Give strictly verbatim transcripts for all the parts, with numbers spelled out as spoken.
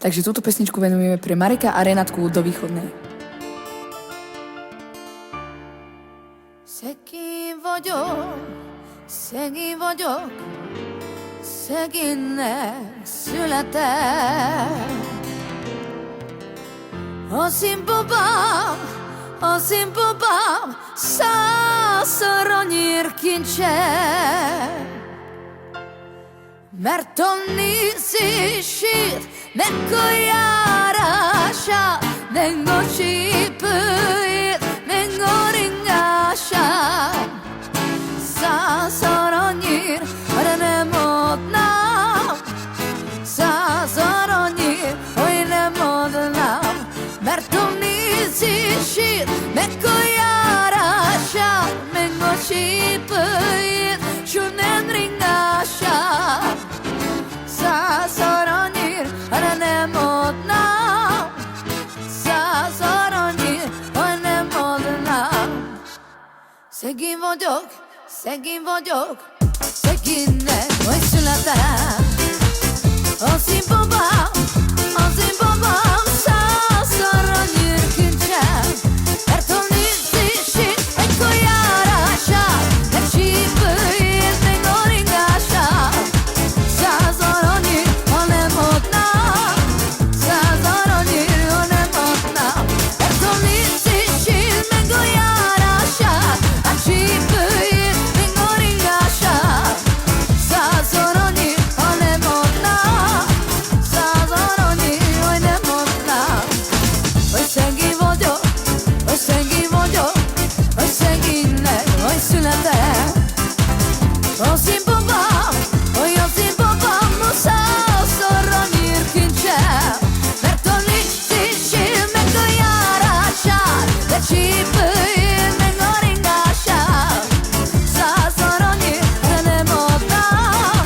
Takže tuto pesničku venujeme pre Mareka a Renátku do Východnej. Seguím, voy yo, seguím, voy yo, seguím sur la terre. Ó, sin bobam, ó, sin bobam, sa, sa roinir cinnt. Mar tòrr nì sìth sìth me co-dhiù-ràidh seo, me ngò sìth buidhe, me ngò ring-a-seo. Sa, sa roinir, oir an e mòd nam. Sa, sa roinir, oir an e mòd nam. Mar tòrr nì sìth sìth me co-dhiù-ràidh seo, me ngò sìth buidhe, siud nan ring-a-seo. Sa, sa roinir, oir an e mòd nam. Sa, sa roinir, oir an e mòd nam. Seguím, voy yo, seguím, voy yo, seguím, voy sur la terre. Ó, sin bobam, ó, sin bobam, sa, sa roinir cinnt. Mar tòrr nì sìth sìth me co-dhiù-ràidh seo, me sìth buidhe, me ngò ring-a-seo. Sa, sa roinir, oir an e mòd nam. Sa, sa roinir, oir an e mòd nam. Mar tòrr nì sìth sìth me co-dhiù-ràidh seo, a sìth buidhe, me ngò ring-a-seo. Sa, sa roinir, oir an e mòd nam. Sa, sa roinir, oir an e mòd nam. Ó, seguím, voy yo, ó, seguím, voy yo, ó, seguím, voy sur la terre. Ó, sin bobam, ó, ó, sin bobam, ó, sa, sa roinir cinnt. Mar tòrr nì sìth sìth me co-dhiù-ràidh seo, me sìth buidhe, me ngò ring-a-seo. Sa, sa roinir, oir an e mòd nam.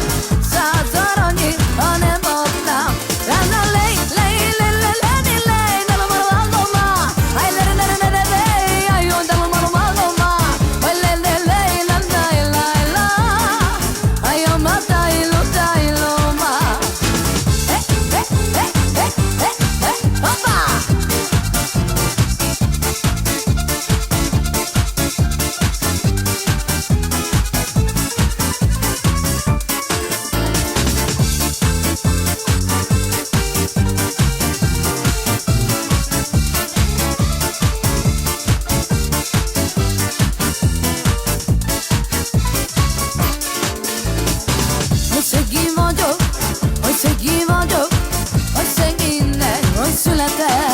Sa, sa roinir, oir an e mòd nam. Ó, seguím, voy yo, ó, seguím, voy yo, ó, seguím, voy sur la terre.